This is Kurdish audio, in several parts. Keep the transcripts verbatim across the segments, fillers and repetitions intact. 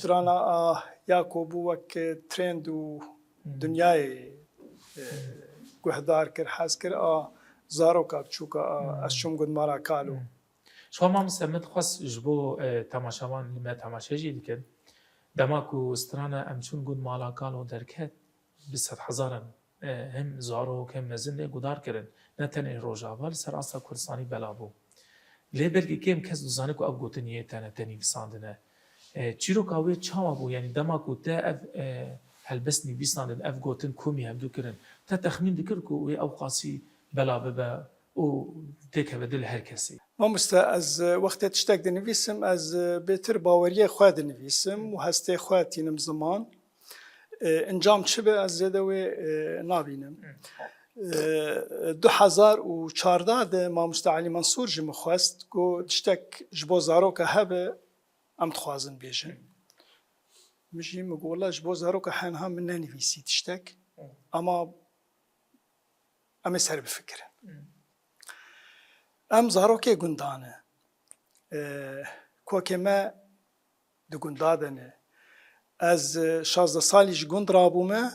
Strana a ya ku bû wek trend û dinyayê e, guhdar kir, hez kir a zaroka biçûka a ez çûm gund mala kalo. Şiwa mamoste, min dixwest ji bo e, temaşevan li me temaşe jî dikin. Dema ku strana em çûn gund mala kalo derket, bi sedhezaran e, hem zarok hem mezin lê guhdar kirin. Ne tenê Rojava, li ser asta Kurdistanî belav bû. Lê belkî kêm kes dizane ku ev gotin yê te ne, te nivîsandine. E, çîroka wê çawa bû? Yanî dema ku te ev e, helbest nivîsandin, ev gotin komî hevdû kirin, te texmîn dikir ku wê ewqasî belav bibe û têkeve dil her kesî? Mamoste, ez e, wextê tiştek dinivîsim, ez e, bêtir baweriyê xwe dinivîsim û hestê xwe tînim ziman. E, Encam çi be, ez zêde wê e, nabînim. E, du hezar û çardeh de mamoste Elî Mensûr ji min xwest, got, tiştek ji bo zaroka hebe, em dixwazin bêjin. Min jî min got, wela ji bo zaroka heniha min nenivîsî tiştek, ama em ê ser bifikirin. Em zarokê gundan e. E, Kokê me di gunda de ne. Ez e, şazdeh salî ji gund rabûme.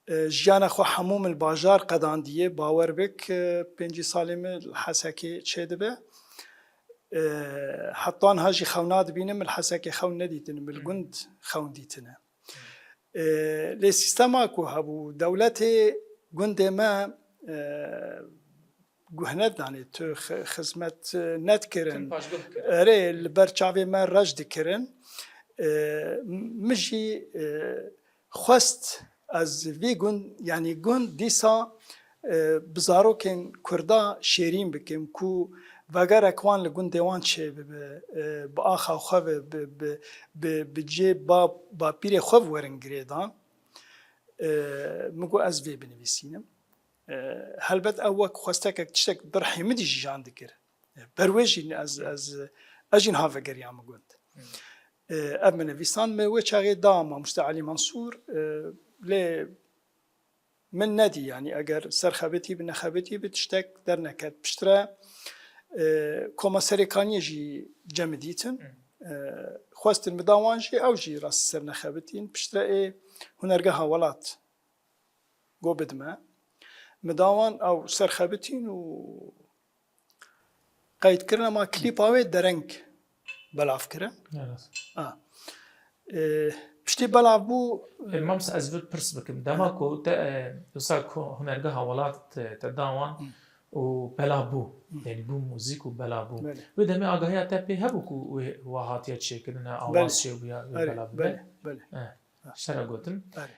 E, Jiyana xwe hemû min li bajar qedandiye. Bawer bik, e, pêncî salê min li Hesekê çêdibe. E, Heta niha jî xew nadibînim, min li Hesekê xew nedîtine, min li gund xewn dîtine. E, Lê sîstema ku hebû, dewletê gundê me e, guh nedanê, tu xi- xizmet e, nedikirin. Erê, li ber çavê me reş dikirin. E, Min jî e, xwest ez vî gund, yanî gund dîsa e, bi zarokên Kurda şêrîn bikim ku vegerek wan li gundê wan çêbibe, e, bi axa xwe ve, bi, bi, bi, bi cê bab, bapîrê xwe ve werin girêdan. E, Min got ez vê binivîsînim. E, Helbet ew wek xwestekek tiştek bi rihê min dî jî jan dikir. E, Ber wê jî ez, ez, ez jî niha vegeriyame gund. E, Ev min nivîsand, min wê çaxê da mamoste Elî Mensûr, e, lê min nedî, yanî eger serxebitî bi, nexebitî bi, tiştek derneket. Piştre e, Koma Serêkaniyê jî cem dîtin. E, Xwestin min da wan jî, ew jî rastî ser nexebitîn. Piştre ê Hunergeha Welat got bidime. Min da wan, ew serxebitîn û qeyd kirin, ema klîpa wê dereng belav kirin. A. E, Piştî belav bû. E, Mamoste, ez vê pirs bikim. Dema ku te, e, wisa ku Hunergeha Welat te, te da wan û belav bû. Yanî bû muzîk û belav bû. Belê. Wê demê agahiya te pê hebû ku wê wa hatiye çêkirin, e, awaz çêbûya, wê belav bibe? Belê, belê. E, Şera gotin. Belê.